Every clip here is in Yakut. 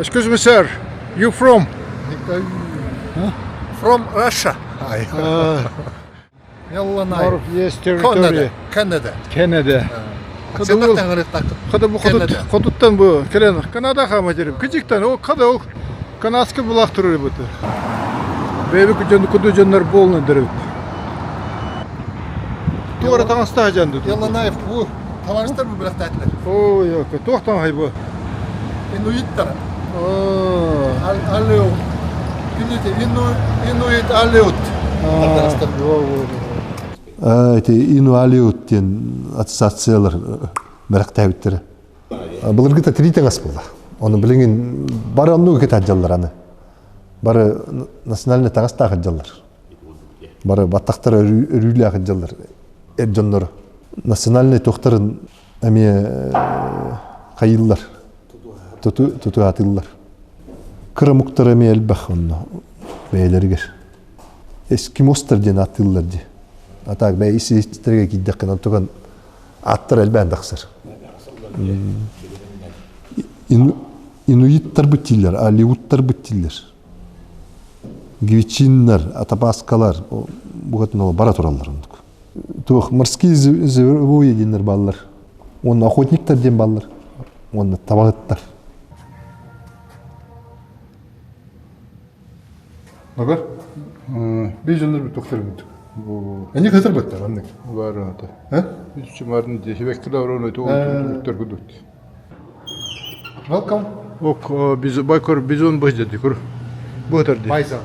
Excuse me, sir. You from? From Russia. North East Territory. Canada. Canada. Хада бу хотуттан бу кэлэн Канада хаама дерим. Кыжыктан ол хада ол канадский булах турар бу. Бэйби дьон куду дьоннор болны дербит. Туора таҥастаах дьанды. Яланаев бу талаҥстар бу бэлэхтээтилэр. Ой, туох таҥаһай бу? Инуиттар. Алеут. Инуит Алеут. Ити Инуалиут диэн ассоциациялар бэлэхтээбиттэрэ. Былыргыта тирии таҥас буолла. Ону билигин бары оннук ити аны. Бары национальный таҥастаах дьаллар. Бары баттахтара өрүүлээх дьаллар эр дьоннору. Национальный туохтарын эмиэ хайыыллар, тутуһатыыллар. Кыра омуктар эмиэ элбэх онно бэйэлэригэр. Эскимостар диэн ааттыыллар дии. А так бэйэ ис истэргэ киирдэххинэ онтукан аттар элбээн тахсар. Инуиттарбыт дииллэр, алиуттарбыт дииллэр. Гвичиннар, атапаскалар букатын бара тураллар оннук. Туох морские зверобои диэннэр бааллар. Уонна охотниктар диэн бааллар. Уонна табаһыттар. Нагар бизоннар бүтөхтөр бүтүк. Эни кытыр быттар аннык. Бар ата. Үчүмарын дехибеккилер оны тугуттар кудут. Welcome. Ок, байкор бизон быз деді көр. Бұтыр ди. Байзан.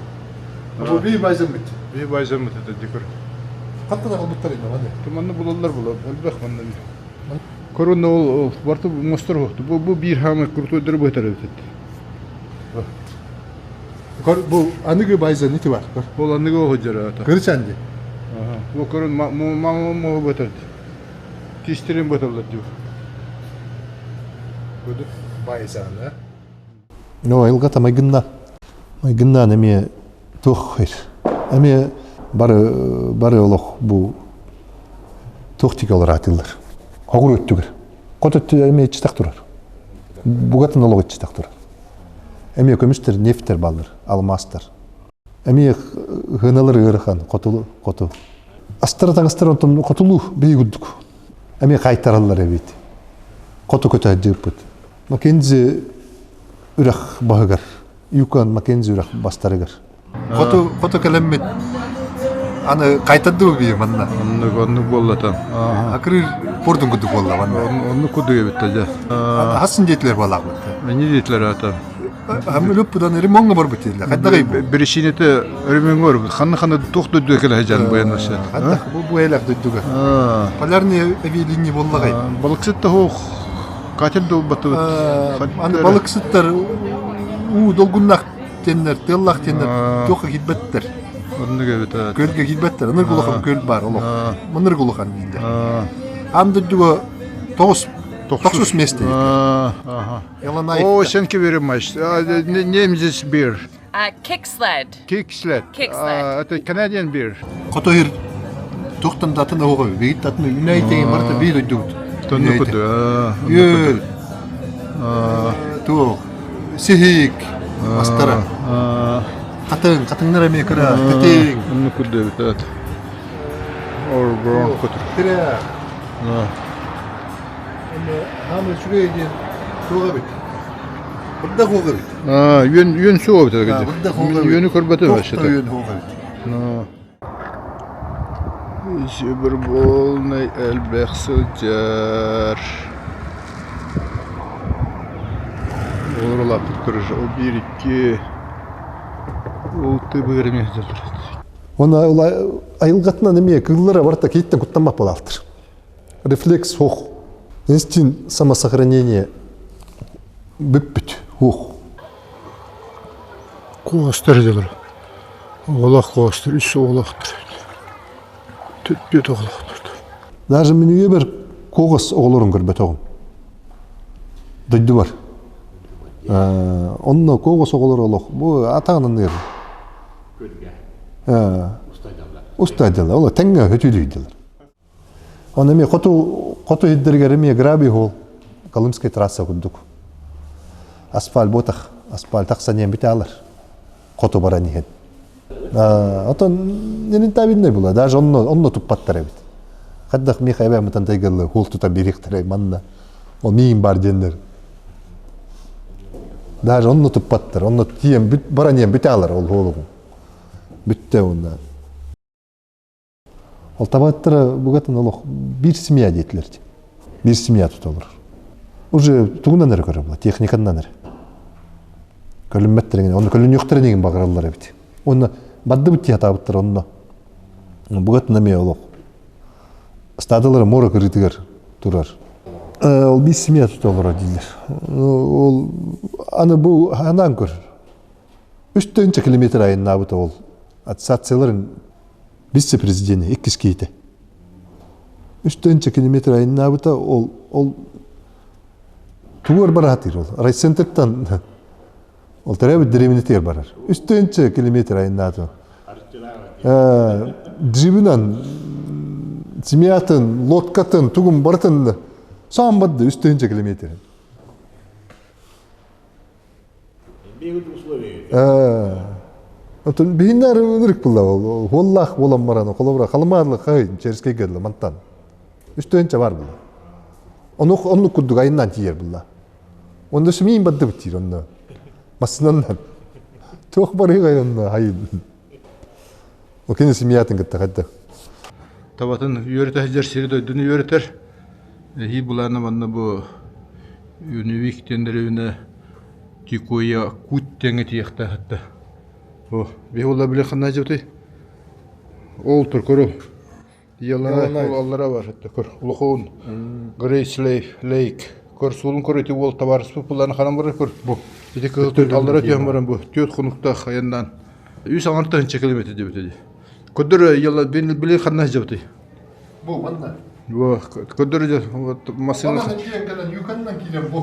Бу би байзан бит. Би байзан бит деді көр. Хатта калбыттар инде маны. Туманны булалар була. Элбэх манна. Корона ол барты мостор хоқты. Бу бу бир хамы крутой бытыр бит. Көр бу аныгы байзан ити бар. Ол аныгы оҕо ата. Кырчан ди. Бу көрөн мама мо бытыр. Тистерин бытыллар дип. Байзан, а? Ну, айылгата майгынна. Майгыннаан эмиэ туох эмиэ бары бары олох бу туох тиги олор аатыллар. Хоҕур өттүгэр. Хот өттүгэр эмиэ иччитэх турар. Бугатын олох иччитэх турар. Эмиэ көмүстэр, нефтер баллар, алмаастар. Эмиэ хыналар ыарахан, хотулу, хоту. Астара таҥастар онтон хотулуу бии курдук. Эмиэ хайтараллар эбит. Хоту көтө Маккензи үрэх баһыгар, Юкон Маккензи үрэх бастарыгар. Хоту хоту кэлэммит аны кайтардыбы бии манна. Оннук оннук буоллатан. Акырыр пордун курдук буолла манна. Оннук курдук эбит да. Хасын диэтилер буолаабыт. Эмне диэтилер ата? Өлөппүдан ремонга барбыт диэтилер. Хайдагай бу? Биричинете ремонга барбыт. Ханна ханна туох дойдуга кэлэ сылдьан буянасы. Хайдах бу бу элэх дойдуга. Полярный авиалиния буоллагай. Балыксыт да хуох Катер долбатыбыт. Аны балыксыттар уу долгуннах теннер, тыаллах теннер туохха киирбэттэр. Оннук эбит. Көлгө киирбэттэр. Ынырг улахан көл бар олох. Мынырг улахан дииллэр. Аан дойдуга тоҕус тохсус месте. О, thank you very much. Name this beer. Kick sled. Kick sled. Kick sled. Это Canadian beer. Хотойр туохтан датын оҕо бигит датын үнәйтеген барыта биир дойдубут. Тонну куду. Үөл. Туох. Сиһик. Астара. Хатыҥ, хатыҥнар эмиэ кыра. Тэтиҥ. Онну куду эбит. Or brown кутур. Тирэ. Хаамы үчүгэй диэн туох эбит. Бырдах уох эбит. Үөн үөн суох эбит Бырдах уох эбит. Үөнү көрбөтүм Туох да үөн уох эбит. Суперболнай элбэх сылдьар. Олор улааппыт көрөр. Ол биир икки ол тыбыыр эмиэ сылдьаллар. Оны айылгатынан эмиэ кыыллара барыта кииттэн куттаммат буолаахтар. Рефлекс суох. Инстинкт самосохранения бүппүт суох. Куостар дьылар. Оҕолох куостар, үс оҕолохтор. Түт оҕолохтор. Даже мин үйэбэр куоҕас оҕолорун көрбөтөҕүм. Дойдубар. Онно куоҕас оҕолор олох бу атаҕынан ыыр. Көлгө. Устайдылар. Ол тэҥҥэ хөтүүлүйдүлэр. Оны эми хоту хоту иһдэригэр эмиэ грабий хол Колымская трасса курдук. Асфальт буотах. Асфальт тахсан иһэн бүтэ алар. Хоту баран иһэн. Отон нерентабельный була. Даже онно, онно туппаттар эбит. Хайдах миэхэ эбэм тантайгаллы хуол тута бириэхтэрэ манна. Ол миин бар диэннэр. Даже онно туппаттар. Онно тиийэн бүт баран иһэн бүтэ алар ол хуолугу. Бүттэ онно. Ол табаттара бугатын олох биир семья диэтилэр. Биир семья туталар. Уже тугунан эрэ көрөр була, техниканан эрэ. Көлүммэттэр оны көлүнүөхтэрин игин баҕараллар эбит. Онно баддыбыт дии хатаабыттар онно. Бугатын эмиэ олох. Стадалара муора кырыытыгар турар. Ол биир семья туталлар дииллэр. Ол аны бу анаан көр. Үс тыһыынча километр айаннаабыта ол. Ассоциацияларын вице-президени иккис киһитэ. Үс тыһыынча километр айаннаабыта ол ол тугуар бараатыыр ол. Райцентртан ол төрөөбүт дэриэбинэтигэр барар. Үс тыһыынча километр айаннаата. Джибинан семьятын, лодкатын, тугун барытын саан барды үс тыһыынча километр. Отон биһиннэр ынырык булла ол хуоллаах буолан баран холобура халымаарлык хай Черскэй гырла мантан. Үс тыһыынча бар була. Ону оннук курдук айыннан тиийэр булла. Онно сымиин бардыбыт диир онно. Массынаннан. Туох барыга онно хайын. Ол кини семьятын кытта хайдах. Табатын үөрэтэ сылдьар сири дойдуну үөрэтэр. Эһии былаана манна бу Үнүвик диэн дэриэбинэ Тикуя Кут диэҥҥэ тиийиэхтээх О, биһи ула били ханна дьыбытый? Ол тур көрү. Ялана аллара бар көр. Улахан Грейс Лейк. Көр суолун көр ити уол табаарыспыт булларын ханан барар көр. Бу. Ити кыһыл төрт аллара түһэн баран бу түөрт хонуктаах айаннаан үс аҥар тыһынча километр диэбит ди. Көрдөр яла били ханна дьыбытый? Бу манна. Бу көрдөр массыына. Манна киирэн кэлэн Юконнан киирэн бу.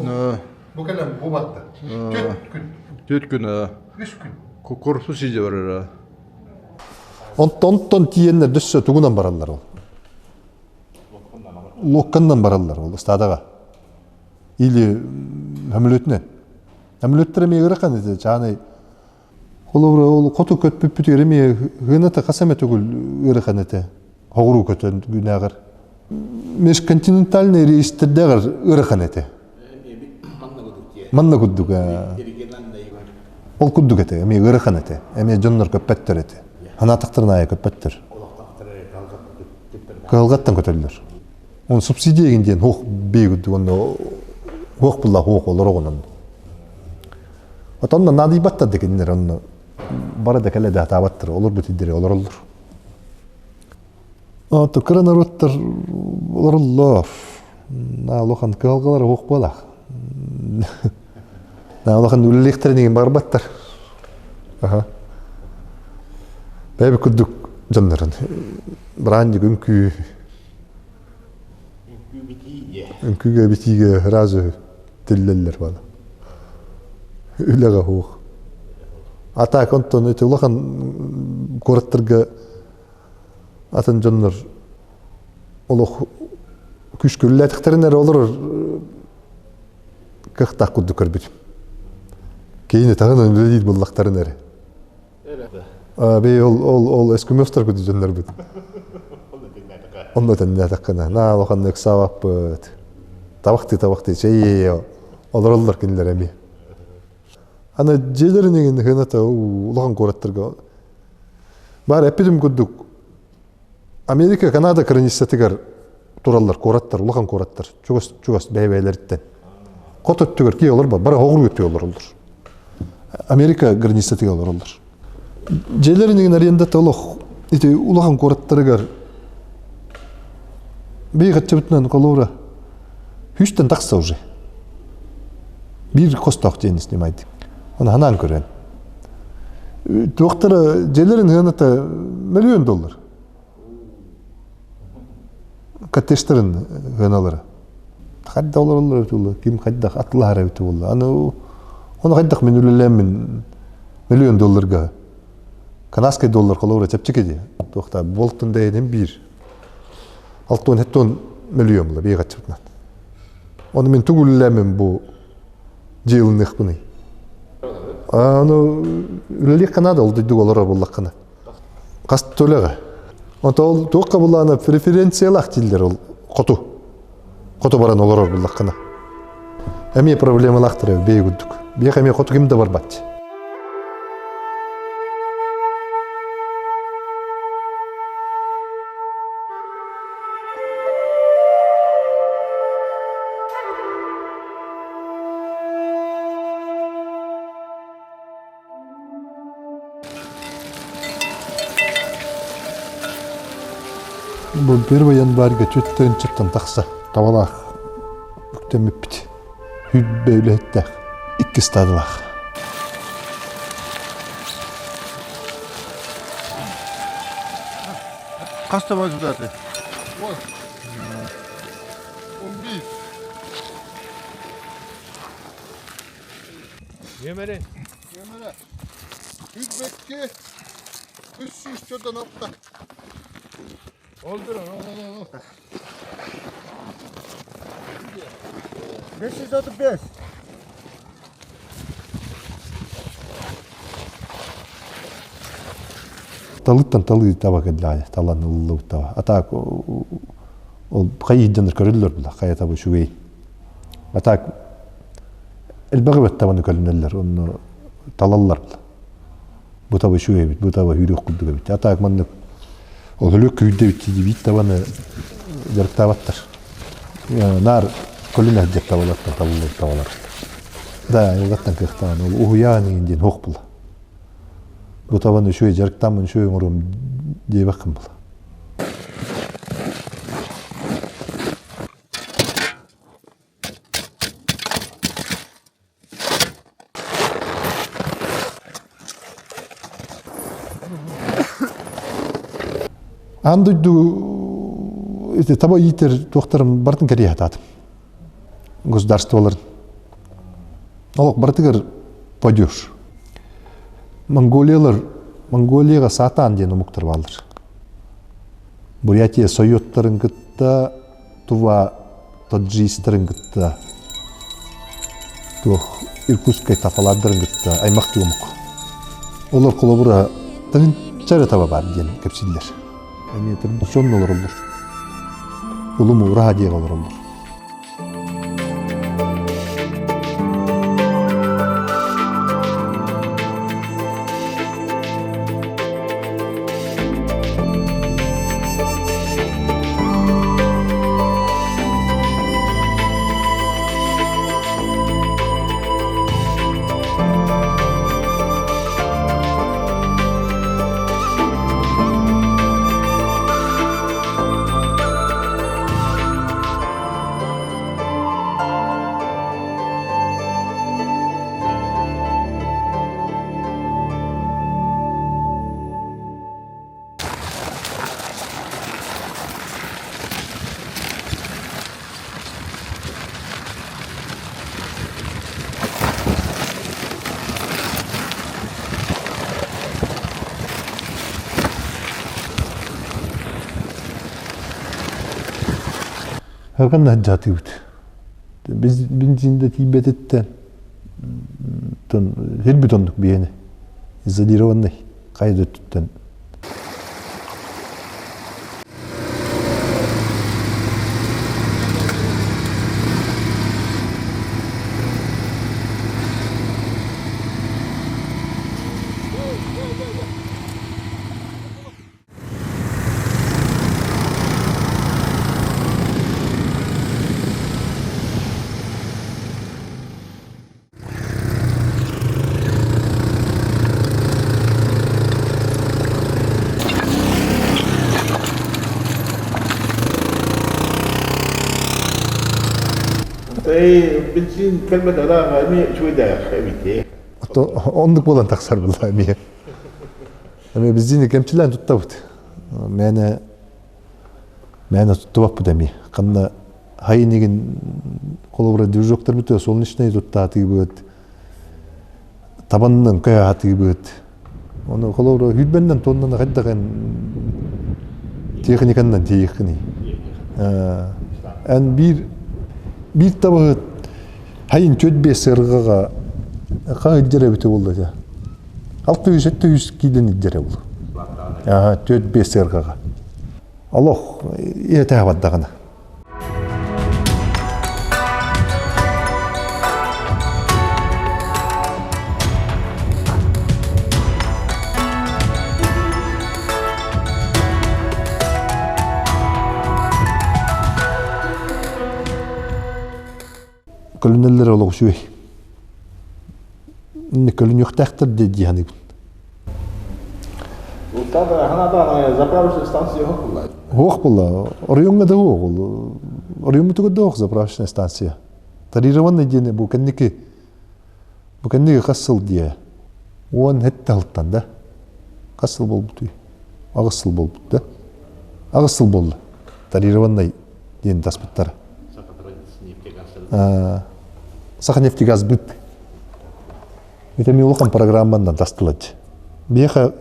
Бу кэлэн бу батта. Түөрт күн. Түөрт күн. Үс күн. Корпус сидя барар. Онтон онтон тиийэннэр дөссө тугунан бараллар ол? Луокканнан бараллар ол ыстаадаҕа. Или хөмөлүөтүнэн. Хөмөлүөттэр эмиэ ыарахан этэ, чаанай Холобура, ол хоту көппүппүтүгэр эмиэ ыаната хас эмэ төгүл ыарахан этэ. Хоҕуруу көтөн күнээҕэр. Межконтинентальный рейстэрдээҕэр ыарахан этэ. Манна курдук. Ол курдук этэ, эмиэ ыарахан этэ. Эмиэ дьоннор көппөттөр этэ. Ханаатахтарын аайы көппөттөр. Кыһалҕаттан көтөллөр. Он субсидия эгин диэн хуох бии курдук онно хуох булла хуох олороҕунан. Отонно наадыйбаттар да кинилэр онно бары да кэлэ да атаабаттар, олорбут иддери олороллор. Ото кыра норуоттар олороллор. На улахан кыһалҕалара суох буолаах. На улахан үлэлиэхтэрин иһин барбаттар. Аха. Бэйбит курдук дьоннорун быраанньык үҥкүү үҥкүүгэ битиигэ сразу тиллэллэр бала. Үлэҕэ суох. А так онтон ити улахан куораттарга атын дьоннор олох күүскүллээтэхтэрин эрэ олорор кыахтаах курдук көрбүтүм. Киһини таһынан үлэлиир буллахтарын эрэ. Бэй ол ол ол эскимостар курдук дьоннорбут. Онно тэннээтэххинэ наа улаханнык ыксаабаппыт. Табахтыы табахтыы чэй олороллор кинилэр эмиэ. Аны дьиэлэрин иҥин хыната улахан куораттарга баар эппитим курдук Америка Канада границатыгар тураллар куораттар улахан куораттар чугас чугас бэйэ-бэйэлэриттэн. Хот өттүгэр кии олорбот бары хоҕуруу өттүгэр олороллор. Америка границатыгар олороллор. Дьиэлэрин иҥин арендата олох ити улахан куораттарыгар биир хаччыбытынан холобура Хүйстэн тахса уже. Биир хостоох дьиэни снимайды. Оны ханаан көрөн. Туохтара дьиэлэрин ыаната миллион доллар. Коттеджтарын ыаналара. Хайда олороллор эбит буолла, ким хайдах атылаһар эбит буолла. Аны оны хайдах мен үлэлээммин миллион долларга канадский доллар холобура чэпчэки дии. Туохта болтун дэйинин биир. Алтон хеттон мөлүйөн була бии хаччыбытынан. Оны мен тугу үлэлээммин бу дьиэлыныахпыный. Аны үлэлиэххэ наада ол дойдуга олорор буоллаххына. Хас төлөҕө. Онто ол туохха буллаана преференциялаах дииллэр ол хоту. Хоту баран олорор буоллаххына. Эмиэ проблемалаахтар бэйэ курдук. Биэх эмиэ хоту ким да барбат. Бу первый январьга түттэн тахса табалаах үктэммиппит. Хүрбэ үлэһиттээх икки стадалаах. Хас таба сутаты? Нүөмэрин. Нүөмэрэ. Үтбекке 300 чордан алта. Олдур, ол, ол, ол. 535. Талыттан талыы таба кэллэҕэ, талан ылыллыбыт таба. А так ол хайыйданыр көрөллөр була, хайа таба үчүгэй. А так элбэҕи бэт табаны көрүнэллэр, онно талаллар була. Бу таба үчүгэй эбит, бу таба үүрүөх курдук эбит. А так маннык ол өлүк күүрдэ эбит дии табаны дьарыктаабаттар. Наар көлүн эрдик табалартан табыллар табалар. Да, айылҕаттан кыахтаан ол уһуйаан иҥин диэн суох була. Бу табаны үчүгэй дьарыктааммын үчүгэй оҥоруом диэбэххин була. Аан дойду ити таба иитэр туохтарын барытын кэрийэ сатаатым. Государстволарын. Олох барытыгар падеж. Монголиялар Монголияҕа сатаан диэн омуктар бааллар. Бурятия сойуоттарын кытта Тува таджистарын кытта туох Иркутскай тафалаардарын кытта аймахтыы омук. Олор холобура тыһынча эрэ таба баар диэн кэпсииллэр. Эмиэ традиционно олороллор. Улум ураһа диэҕэ олороллор. Ханна сылдьаатыыбыт. Бензин да тиийбэтиттэн сирбит оннук биһиэнэ изолированный хайа да өттүттэн Бензин кэлбэт араага эмиэ үчүгэйдээх эбит. Оннук буолан тахсар буолла эмиэ. Эмиэ бензини кэмчилээн туттабыт. Мээнэ мээнэ туттубаппыт эмиэ. Ханна хайынигин холобура движоктарбыт солнечный туттаатыыбыт, табаннан көһө Оны холобура хүрбэннэн тоннаны хайдах эн техниканнан тиийиххиний. Эн биир биир табаһыт хайын 4-5 сырҕаҕа Ха илдьэр эбитэ буолла дьэ. 600-700 киилэн илдьэрэ буолла. Аха, 4-5 сыарҕаҕа. Олох ийэтэ бардаҕына. Көлүнэллэр олох үчүгэй. Көлүнүөхтээхтэр дии саныыбын. Заправочная станция суох буолла. Суох буолла. Оройуоҥҥа да суох ол. Оройуоммутугар да суох заправочная станция. Тарированный диэн бу кэнники бу кэнники хас сыл диэ? 17 сылтан да. Хас сыл буолбутуй? Аҕыс сыл буолбут да. Аҕыс сыл буолла. Тарированный диэн таспыттара. Саханефтегазбыт. Это мен улахан программанан тастылар. Биэхэ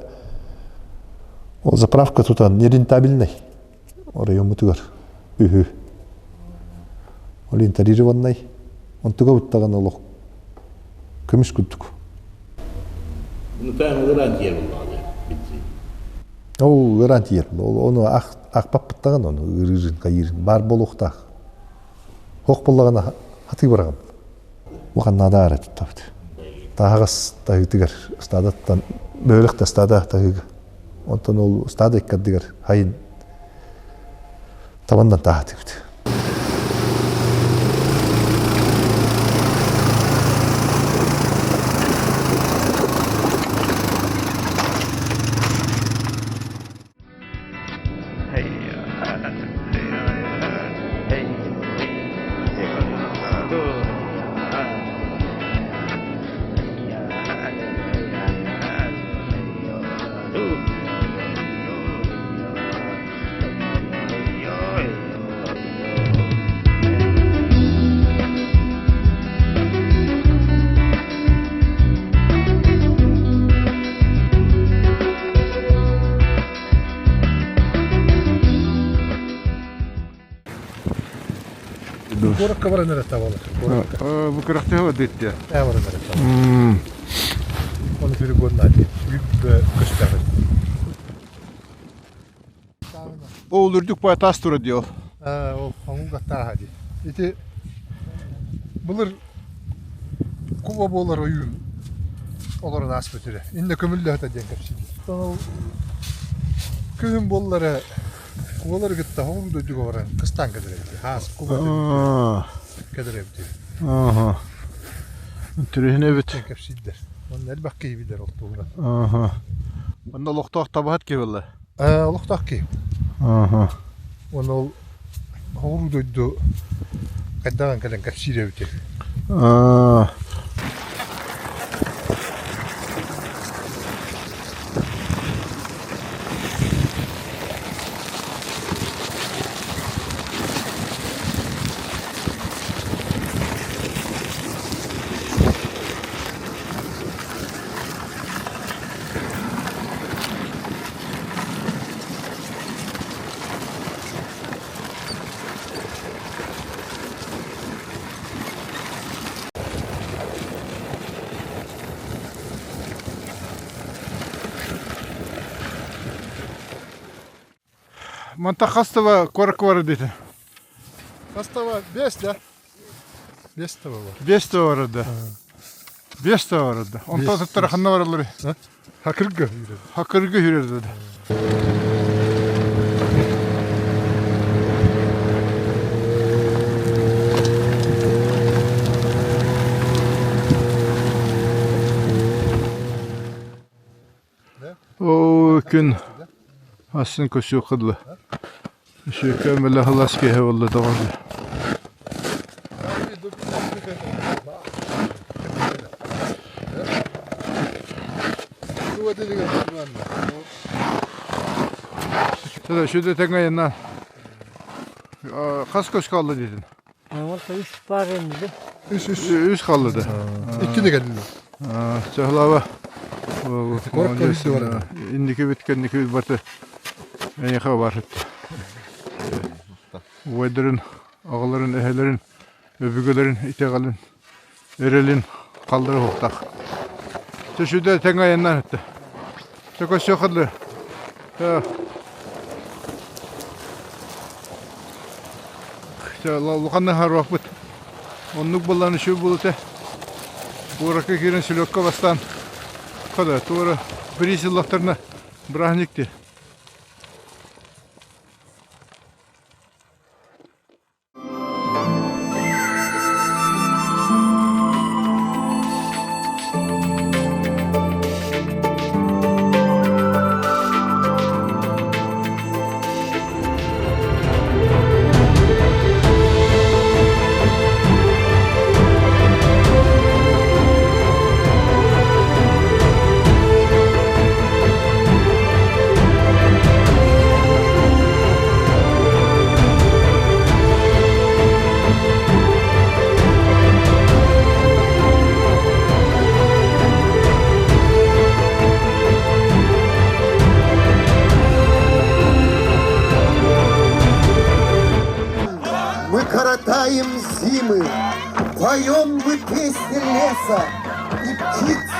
ол заправка тутан нерентабельный оройуоммутугар үһү. Ол интарированный. Онтуга буттаҕына олох көмүс курдук. Ыраан тиийэр буоллаҕа бензин. Ол ыраан тиийэр. Ону аахпаппыттаҕын ону ыырыырын хайыырын баар буолуохтаах. Ох буоллаҕына хатыы бараҕын. Улахан наада аара туттабыт. Таһаҕас таһыытыгар ыстаадаттан бөһүөлэк да ыстаада таһыыга. Онтон ол ыстаада иккардыгар хайын табаннан тааһатыбыт. Куоракка баран эрэ табалар. Бу күрэхтэһэ диттэ. Баран эрэ табалар. Оны перегоннаати. Көстөҕүн. Ол үрдүк бай тас тура диyor. Ол хонуга тааһа ди. Ити былыр куба буолар ойуун олорон ааспыт үре. Инне көмүллөһөтө диэн кэпсииллэр. Ол күһүн буоллара кубалары кытта хоҕур дойдуга баран кыстаан кэлэр эбит. Хаас куба кэлэр эбит. Ага. Түрүһүн эбит. Кэпсииллэр. Онно элбэх киһи билэр ол туһунан. Ага. Онно олохтоох табаһыт киһи буолла. Олохтоох киһи. Ага. Уонна ол хоҕуруу дойду хайдаҕын кэлэн кэпсиир эбитий? Аа. Манта хастава куоракка барар диэтэ? Хастава бес да? Бес таба бар. Бес таба барар да. Бес таба барар да. Онтон сыттара ханна бараллар? Хакырга хүрэр. Хакырга хүрэр да. Оо күн асын көсүө кыдла. Үшөкө мэлэ хылас киһи болла тоҕо. Şurada tekne yanına. Kaç köş kaldı dedin? Orta üç var elimizde. Үс үс. Үс kaldı da. Икки de geldi. Чахлава. Коркка үстү бар. Индики бүткенники барты. Эйха бар. Уайдарын, ағаларын, әһелерин, өбүгөлөрүн, итегалын, эрелин Халлары уһуктах. Чэ, тэҥ айаннан өттө. Чэ, көрсүөххэ Улаханнык харуохпут. Оннук буоллаҕына үчүгэй буолуо этэ. Куоракка киирэн селедка бастаан хада туора бириис ыллахтарына бырааһынньык дии. Мы коротаем зимы, поем мы песни леса и птиц.